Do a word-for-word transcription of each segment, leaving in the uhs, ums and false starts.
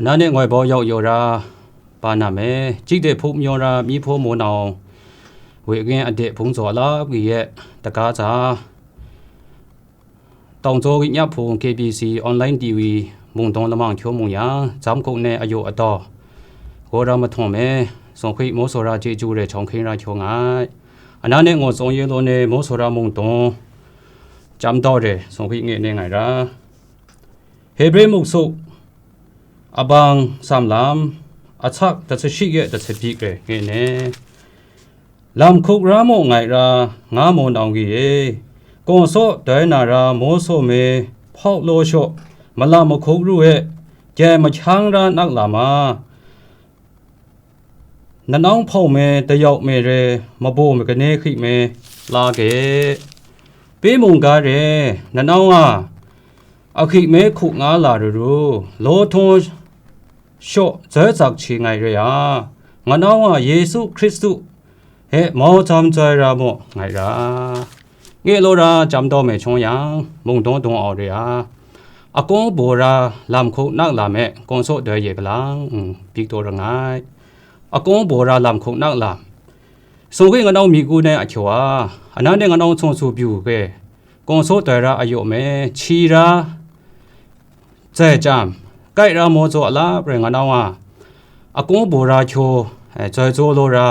Nan e ngoi bau yau yaw ra, pa na me, chik de hpuk mayaw ra, myi hpaw mu nau, we ngen a de hpung zaw a la gwi ye, daga tsa, tawng tsaw gyi nyap hpung K B C online T V, mungdawng lamang hkyaw mung yang, zam hkuk ne a yaw a daw, gaw ra mahtaw me, sung hkwi mo sora chyeju re chawng hking ra hkyaw nga ai. Anan e ngaw tsawng ye law ne mo sora mungdawng, chyam daw re, sung hkwi nge ne ngai ra. Hebre muk suk, abang sam lam, a tsak da sa shi ye da sa bik re nge ne. Lam hkuk ra mu ngai ra, nga mu nau gyi e, kawng saw doi na ra, mo saw me, hpau law shaw, malam mahkuk ru e, jai mahkyang ra nak lam a, nanau hpau me, dayau me re, mabaw me, kane hkri me, la ge. Pi mung ga re, nanau a, a hkri me hku nga la ru ru, law htung shaw zoi zak hti ngai re a, nganau a Yesu Hkristu he mau jam joi ra mu ngai ra. Nge law ra jam daw me chung yang, mungdawng dawng au re a, akung baw ra lam hku nak lam e, kawng saw doi ye galang, mm, bik taw ra ngai. Akung baw ra lam hku nak lam. Sung hkwi nganau mi gu ne a hkyaw a, anan e nganau tsawng su byu hpe, kawng saw doi ra a yaw me, hti ra, zai chyam, kai ra maw zaw a lap rai nganau a, akung baw ra hkyaw, eh, zoi zaw law ra,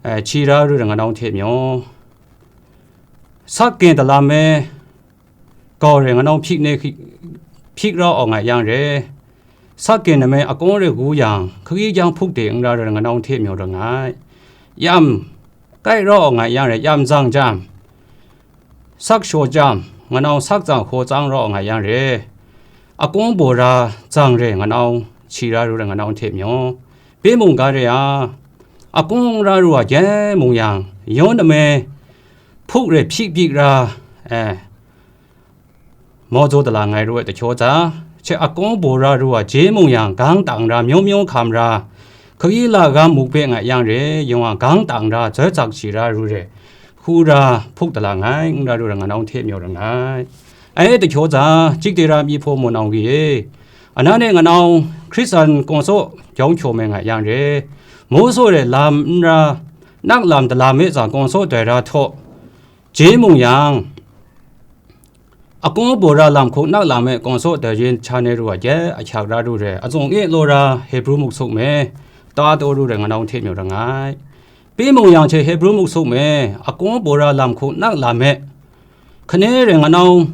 eh, hti ra ru rai nganau hte myaw. Sak gen dalam me, gau re nganau hpik ne hki-, hpik rau awng ai yang re, sak gen nme akung re gu yang, hkagi jang hpuk de n ra rai nganau hte myaw ra ngai. Yam kai rau awng ai yang re, yam zang jam, sak shaw jam, nganau sak zang hkaw tsang rau awng ai yang re, akung baw ra zang re nganau, hti ra ru rai nganau hte myaw. Pi mung ga re a, akung ra ru a jai mung yang, yawn nme hpuk re hpik bik ra, eh, mau zaw dala ngai ru ai tahkyaw tsa, hte akung baw ra ru a je mung yang, gang tang ra, myaw myaw hkam ra, hkagi la gam muk hpe ngai yang re, yawng a gang tang ra, zoi zak hti ra ru re, hku ra, hpuk dala ngai, n ra ru ra nganau hte myaw ra ngai. Ai tahkyaw tsa, chik de ra myi hpaw mu nau gyi e, anan e nganau Hkristan kawng saw jawng hkyaw me ngai yang re, mo saw re lam n ra, nak lam dalam e tsa kawng saw doi ra htaw, je mung yang, akung baw ra lam hku nak lam e kawng saw dai yin hta ne ru a jai ahkyak ra ru re, atsawng e law ra Hebru muk suk me, ta taw ru re nganau hte myaw ra ngai. Pi mung yang hte Hebru muk suk me, akung baw ra lam hku nak lam e, hkane re nganau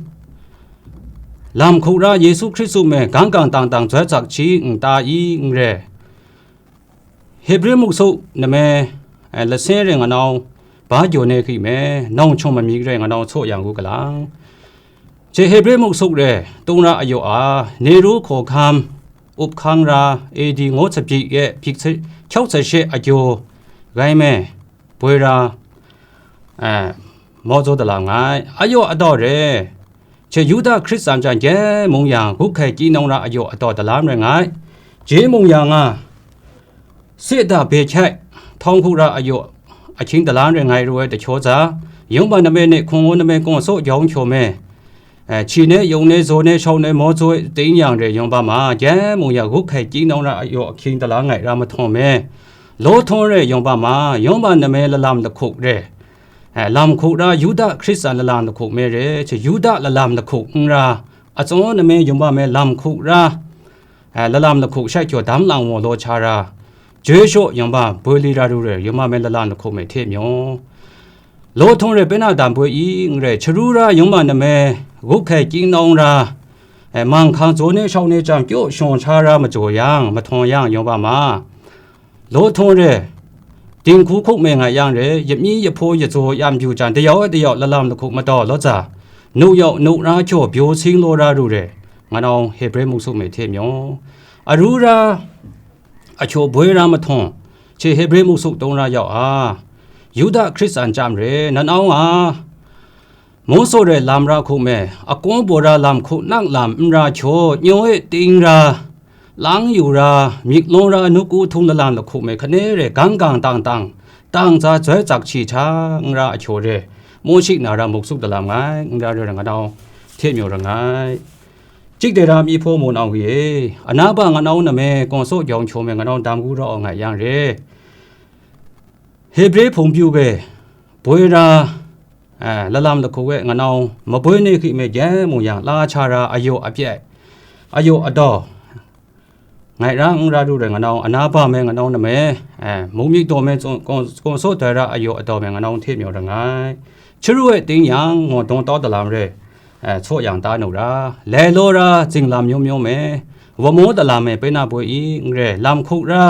lam hku ra Yesu Hkristu me gang gang tang tang zoi zak hti n ta i n re. Hebru muk suk nme, eh, lasen re nganau, ba jaw ne hkri me, nawng hkyawng mamyi re nganau tsaw yang ngu galang. Hte Hebru muk suk re, tung ra a yaw a, Neru hkawhkam, up hkang ra, A D ngo tsabyi e, bik hkyau sa she a jaw, gai me, boi ra, eh, mau zaw dala ngai. A yaw a daw re, hte Yuda Hkristan jan je mung yang, gup hkai kyi nawng ra a yaw a daw dalam rai ngai. Je mung yang a, Seta Behkyai, htawng hku ra a yaw, ahkying dalan rai ngai ru ai tahkyaw tsa, yawng ba nme ne hkung ngu nme kawng saw jawng hkyaw me, eh, hti ne, yung ne, zaw ne, shau ne, maw zaw e, ting yang re yawng ba ma, jai mung ya gup hkai kyi nawng ra a yaw ahkying dalan ngai ra mahtaw me, law htaw re yawng ba ma, yawng ba nme lalam lahkuk re, eh, lam hku ra Yuda Hkristan lalam lahkuk me re, hte Yuda lalam lahkuk n ra, atsawng nme yawng ba me lam hku ra, eh, lalam lahkuk shai kyaw dam lang waw law cha ra, joi shaw yawng ba boi li ra ru re, yawng ba me lalam lahkuk me hte myaw. Law htaw re pena dam boi i n rai, charu ra yawng ba nme, gup hkai kyi nawng ra, eh, mang hkang zaw ne shau ne chyam kyaw shawng sha ra majaw yang, mahtaw yang yawng ba ma. Law htaw re, dinghku hkuk me ngai yang re, yamyi yahpaw yatsaw yam yu jan, dayau dayau lalam lahkuk madaw law tsa, nuk yau nuk ra hkyaw byaw sing law ra ru re, nganau Hebre muk suk me hte myaw. Aru ra, ahkyaw boi ra mahtaw, hte Hebre muk suk tung ra yau a, Yuda Hkristan chyam re, nanau a, Mawsaw re lam ra hku me, akung baw ra lam hku nang lam n ra hkyaw, nyaw e ting ra, lang yu ra, myit lawng ra, nawku htung lalam lahku me, hkane re, gang gang tang tang, tang tsa zoi tsak hti hta n ra ahkyaw re, Mawshi na ra muk suk dalam ngai, n ra re ra nganau hte myaw ra ngai. Chik de ra mi hpaw mu nau wi e, a na ba nga nau na me, kawng saw gyawng hkyaw me nga nau dam gu ra aw ngai yang re. Hebre hpung pyu ge, boi ra, eh, lalam lahku we nga nau, maboi ne hki me gye mu yang, la cha ra, ayo apye, ayo adaw, ngai ra n ra ru re nga nau, a na ba me nga nau na me, eh, mung myit daw me, kawng, kawng, kawng saw dai ra, ayo adaw me nga nau hte myawng ra ngai. Chyaru e ting yang, ngaw dawng tau dalam re, eh, tsaw yang ta nu ra, lai law ra, zinglam myaw myaw me, wa maw dalam me, pena boi i, n re, lam hkuk ra,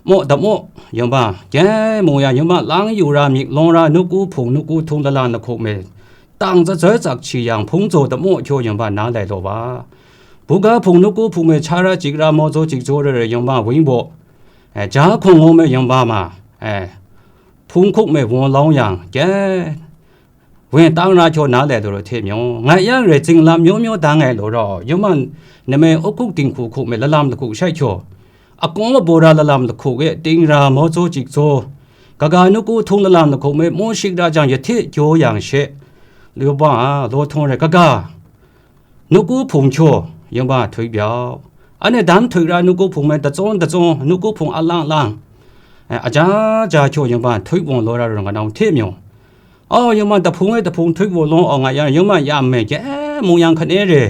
maw damaw, yawng ba, gye mu ya, yawng ba, lang yu ra, myit lawng ra, nuku hpung, nuku htung, lalan lahku me, tang zatoi tsak hkyi yang, hpung zaw damaw hkyaw yawng ba, na lai law ba. Buga hpung, nuku hpung me, cha ra, chik ra, maw zaw, chik zaw, re re, yawng ba, wing baw, eh, ja hkawng ngaw me, yawng ba ma, eh, hpung hkuk me, wun lawng yang, gye, wen tang ra hkyaw na le daw hte myawng, ngai yang re, zinglam myaw myaw dang ai law ra, yawman na me, up hkuk dinghku hkuk me, lalam lahku shai hkyaw, akawng mabaw ra lalam lahku e, ting ra, maw zaw, chik zaw, kaga nuku htung lalam lahku me, maw shik ra jang, ya hte jaw yang she, law ba a, law htawng re, kaga, nuku hpung hkyaw, yawng ba htoi byau. Anhte dam htoi ra, nuku hpung me, dacawng dacawng, nuku hpung alang alang, eh, aja ja hkyaw, yawng ba htoi wang law ra ru nga nau hte myawng, aw, yawng ma, dahpung e dahpung htoi wang law aw nga yang, yawng ma yam me, gye mu yang hkan e re,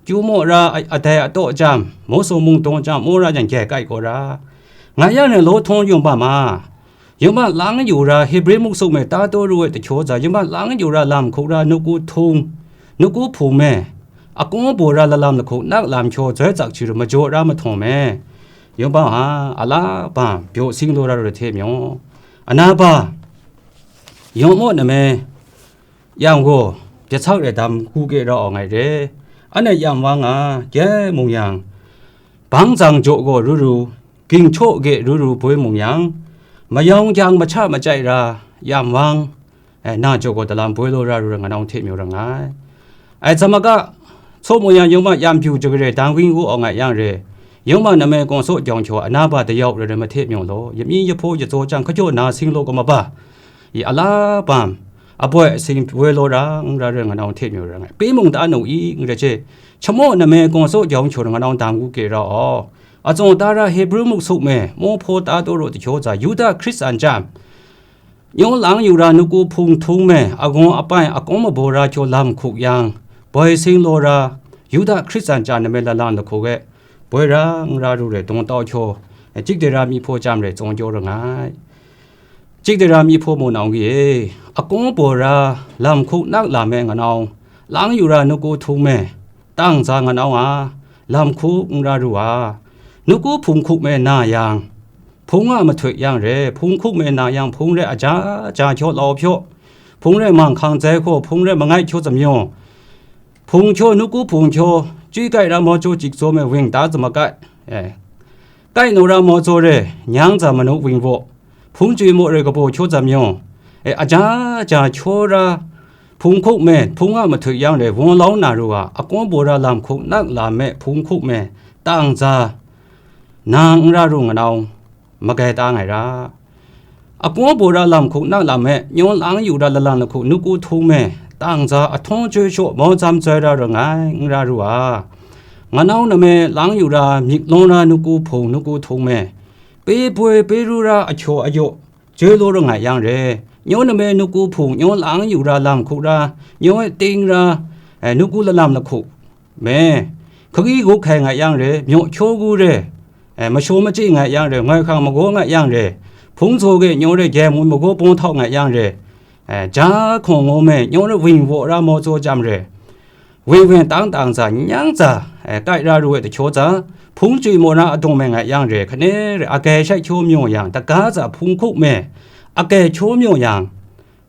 kyu maw ra, a-, adai ataw jam, maw saw mung dawng jam, maw ra yang, gye kai kaw ra, nga yang ne, law htawng yawng ba ma, yawng ma lang yu ra, Hebre muk suk me ta taw ru ai tahkyaw za, yawng ma lang yu ra, lam hkuk ra, nuku htung, nuku hpung me, akawng baw ra, lalam lahku nak lam hkyaw, zoi tsak hkyi ru, majaw ra mahtawng me, yawng ba a, a la ba, byaw sing law ra ru hte myawng, a na ba, yawng maw na me, yang gaw, jahsak re dam gu ke ra aw ngai re. Anhte yam wang a, gye mu yang, bang zang jaw gaw ru ru, ging htaw ge ru ru boi mu yang, mayawng kyang mahta machai ra, yam wang, eh, na jaw gaw dalam boi law ra ru ra nga nau hte myawng ra ngai. Ai, zamaga, tsaw mu yang, yawng ma yam pyu jagare dang wing wu aw ngai yang re, yawng ma na me kawng saw gyawng hkyaw a na ba dayau re re mahte myawng law, yamyi yahpaw yatsaw jang, hkajaw na sing law gaw maba, i a la bam, aboi asing woi law ra, n ra rai nga nau hte myawng ra ngai. Pi mung ta nu i, n re che, shamaw na me kawng saw gyawng hkyaw nga nau dam gu ke ra aw. Atsawng ta ra Hebru muk suk me, maw hpaw ta taw raw tahkyaw za, Yuda Hkristan jam, nyaw lang yu ra nuku hpung htung me, agaw apai akawng mabaw ra hkyaw lam hkuk yang, boi sing law ra, Yuda Hkristan jam na me lalan lahku e, boi ra n ra ru re dawng tau hkyaw, chik de ra mi hpaw jam re tsawng kyaw ra ngai. Chik de ra mi hpaw mu nau ngi e, akawng baw ra lam hkuk nak lam e nga nau, lang yu ra nuku htung me, tang za nga nau a, lam hkuk n ra ru a, nuku hpung hkuk me na yang, hpung a mahtoi yang re, hpung hkuk me na yang, hpung re aja ja hkyaw lau hpyaw, hpung re manghkang zai hkaw, hpung re mangai hkyaw zamyaw, hpung hkyaw, nuku hpung hkyaw, chyoi kai ra maw jaw chik zaw me wing ta zama kai, eh, kai nu ra maw zaw re, nyang za manu wing baw, hpung chyoi maw re kabaw hkyaw zamyaw, eh, aja ja hkyaw ra, hpung hkuk me, hpung a mahtoi yang re, wun lau na ru a, akawng baw ra lam hkuk nak lam me, hpung hkuk me, tang za, na n ra ru nga nau, magai ta ngai ra. Akawng baw ra lam hkuk nak lam e, nyaw lang yu ra lalan lahku nuku htung me, tang za ahtung chyoi shaw mau zam zoi ra ra ngai, n ra ru a. Nga nau na me lang yu ra myit lawng ra nuku hpung nuku htung me, pe boi pe ru ra ahkyaw ayaw, joi law ra ngai yang re, nyaw na me nuku hpung, nyaw lang yu ra lam hkuk ra, nyaw e ting ra, eh, nuku lalam lahku, me, hkagi gup hkai ngai yang re, myaw hkyaw gu re, eh, mashaw machyi ngai yang re, ngoi hkang magaw ngai yang re, hpung zaw ge nyaw re, gye mu magaw pawng htau ngai yang re, eh, ja hkawng ngaw me, nyaw re, wing waw ra maw zaw jam re, wing wing tang tang za, nyang za, eh, kai ra ru ai tahkyaw za, hpung chyoi maw na adawng me ngai yang re, hkane re, agai shai hkyaw myaw yang, daga za hpung hkuk me, agai hkyaw myaw yang,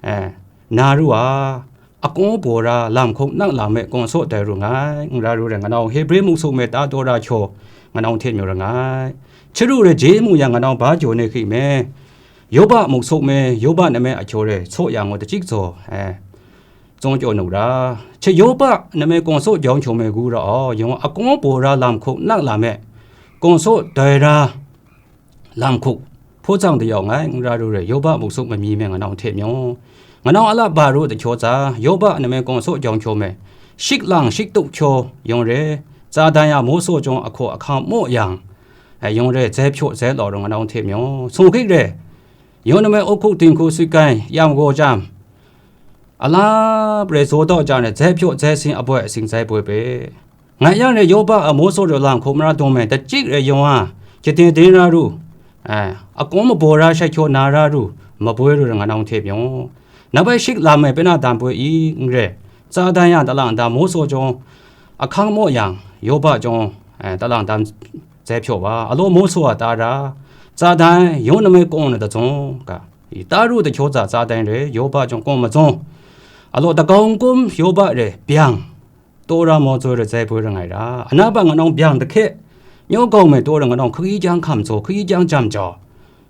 eh, na ru a, akawng baw ra lam hkuk nak lam e kawng saw tai ru ngai, n ra ru rai nga nau, Hebre muk suk me ta daw ra hkyaw, nga nau hte myit ra ngai. Chyaru re je mu yang nga nau ba jaw ne hki me, Yoba muk suk me, Yoba na me ahkyaw re, tsaw yang wa tachyik zaw, eh, tsawng kyaw nu ra. Hte Yoba na me kawng saw jawng hkyaw me gu ra aw, yawng akawng baw ra lam hkuk nak lam e, kawng saw tai ra, lam hkuk, hpaw tsang dayau ngai, n ra ru re, Yoba muk suk mami me nga nau hte myaw. Nga nau a la ba ru tahkyaw za, Yoba na me kawng saw jawng hkyaw me, shik lang shik tup hkyaw yawng re, tsa dan ya mawsaw jawng ahkaw ahkang maw yang, e, yawng re, zai hpyaw zai law rawng nganawng hte myaw, sung hkik re, yawng namai awhkuk dinghku sut kai yam gaw jam, alap re zaw dau jang re, zai hpyaw zai sing aboi asing zai boi pe. Ngai yang re, Yoba a mawsaw rawt lam hku mara dum me, dachyik re yawng a, jadin din ra ru, e, akawng mabaw ra shai hkyaw na ra ru, maboi ru ra nganawng hte myaw, na bai shik lam me pena dan boi i, n re, tsa dan yang talang dan mawsaw jawng, ahkang maw yang, Yoba jawng, e, talang dan zai hpyaw wa, alo mawsaw a ta ra, tsa dan yawng namai kawng na dazawng ga, i, ta ru dahkyaw za tsa dan re, Yoba jawng kawng mazawng, alo dagau n kum Yoba re, byang, taw ra mawzaw re zai boi ra ngai ra, ana ba nganawng byang dahke, nyaw gau me taw ra nganawng hkagi jang hkam zaw, hkagi jang jam jau,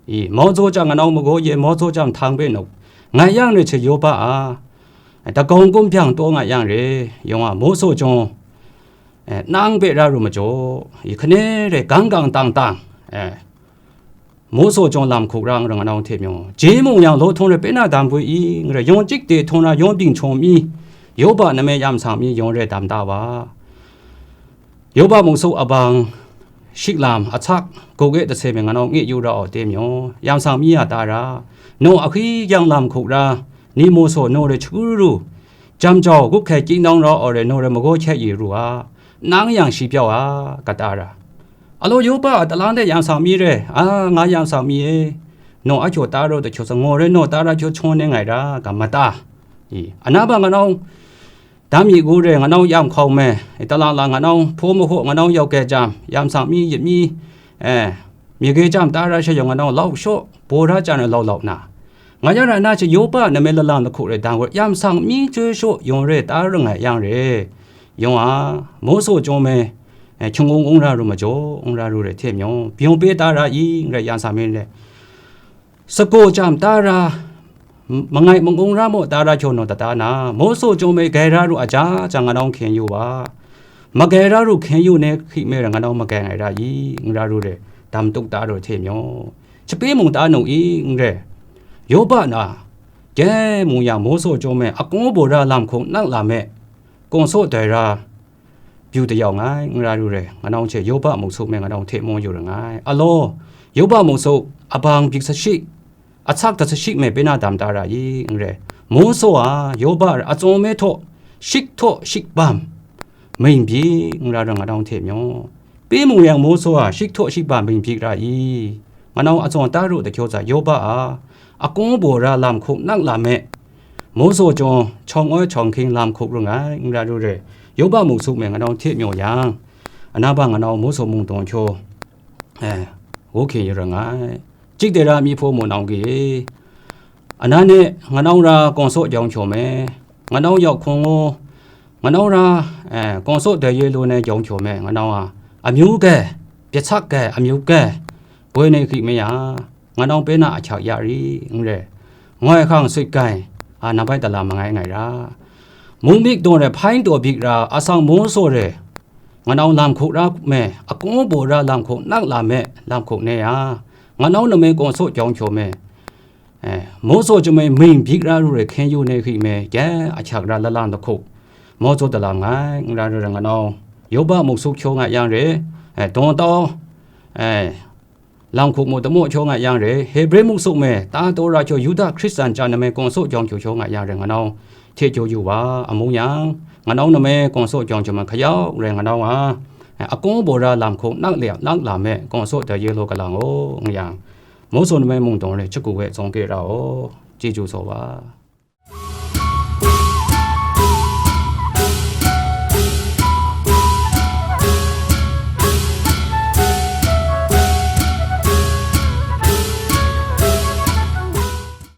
i, mawzaw jang nganawng magaw ye, mawzaw jang htang be nup, ngai yang re hte Yoba a, dagau n kum byang taw ngai yang re, yawng a mawsaw jawng, e, nang hpe ra ru majaw, i, hkane re gang gang tang tang, e, mawsaw jawng lam hkuk ra n ra nganawng hte myaw, je mung yang law htung re pena dan boi i, n re, yawng chik de htung ra yawng bing hkyaw mi, Yoba namai yam sang mi yawng re dam da wa, Yoba mungsu abang shik lam, ahsak, guk e dase me nganawng ngi yu ra aw hte myaw, yam sang mi a ta ra, naw ahkri yang lam hkuk ra, ni mawsaw naw re hkru ru, jam jau gup hkai kingdawng rau aw re, naw re magaw hkye yu ru a, nang yang shi pyau a, kata ra. Alo Yoba a talang de yam sang mi re, a, nga yam sang mi e, naw a hkyaw ta ru dahkyaw sa, ngaw re naw ta ra hkyaw hkyaw ne ngai ra, ga mata. I, ana ba nganawng, dam mi gu re, nganawng yam hkau me, i, talang lang nganawng hpaw mahaw nganawng yau ge jam, yam sang mi yit mi, e, mi ge jam ta ra sha yawng nganawng lau shaw, baw ra jan re lau lau na, nga ya ra na hte Yoba namai lalang lahku re dan gu yam sang mi chyoi shaw yawng re ta ra ngai yang re, yawng a, mawsaw jawng me, e, hkying ung ung ra ru majaw, ung ra ru re hte myaw, byung pe ta ra i, n re yang sa mi re, sagaw jam ta ra, m-, mangai mangung ra maw ta ra hkyaw naw ta ta na, mawsaw jawng me gai ra ru a ja jang nganawng hkyen yu wa, magai ra ru hkyen yu ne hkri me ra nganawng magai ngai ra i, n ra ru re, dam tuk ta ru hte myaw, shape mung ta nu i, n re, Yoba na, Dai mung yang, mawsaw jawng me, akung bora lam hkung nang lam me, kawng saw dai ra, byu dayau ngai, n ra ru re, nganawng hte Yoba muk suk me, nganawng hte maw yu ra ngai. Alo, Yoba muk suk, abang bik sa shi, asak dat sa shi me, pena dam da ra i, n re. Mawsaw a, Yoba a, atsawng me htaw, shik htaw shik bam, ming byi, n ra ra nganawng hte myaw. Pi mung yang, mawsaw a, shik htaw shik bam, ming byi ra i. Nganawng atsawng ta ru da hkyaw za, Yoba a, akung bora lam hkuk nang lam me, mawsaw jawng, chawng oi chawng hking lam hkuk ru ngai, n ra ru re. Yoba muk suk me, nganawng hte myaw yang, ana ba nganawng mawsaw mung dawng hkyaw, eh, wu hkye yu ra ngai. Chik dai ra, myi hpaw mu nang ki, ana ne, nganawng ra kawng saw jawng hkyaw me, nganawng yawk hkung ngu, nganawng ra, eh, kawng saw dai ye lu ne jawng hkyaw me, nganawng a, amyu ge, pyahsak ge, amyu ge, boi ne hkri me ya, nganawng pena ahkyak ya ri, n re, ngoi hkang sut gai, a, na bai tala mangai ngai ra. Mung bik daw re, hpain daw bik ra, asang mawsaw re, nganawng lam hkuk ra me, akung bora lam hkuk nang lam me, lam hkuk ne ya, nganawng na me kawng saw jawng hkyaw me, eh, mawsaw jawm me ming bik ra ru re hkyen yu ne hkri me, gye ahkyak ra lalang da hkuk, mawsaw da lam ngai, n ra ru re nganawng, Yoba muk suk hkyaw nga yang re, eh, dawng tau, eh, lam hkuk mu damu hkyaw nga yang re, Hebre muk suk me, ta taw ra hkyaw Yuda Hkristan ja na me kawng saw jawng hkyaw hkyaw nga yang re, nganawng hte jaw yu wa, amu yang, nganawng na me kawng saw jawng hkyaw ma hkayau re, nganawng a, eh, akung bora lam hkuk nang le, nang lam me, kawng saw da ye law kalang o, nga yang, mawsaw na me mung dawng re, chyaku we tsawng ke ra o, chyeju saw wa.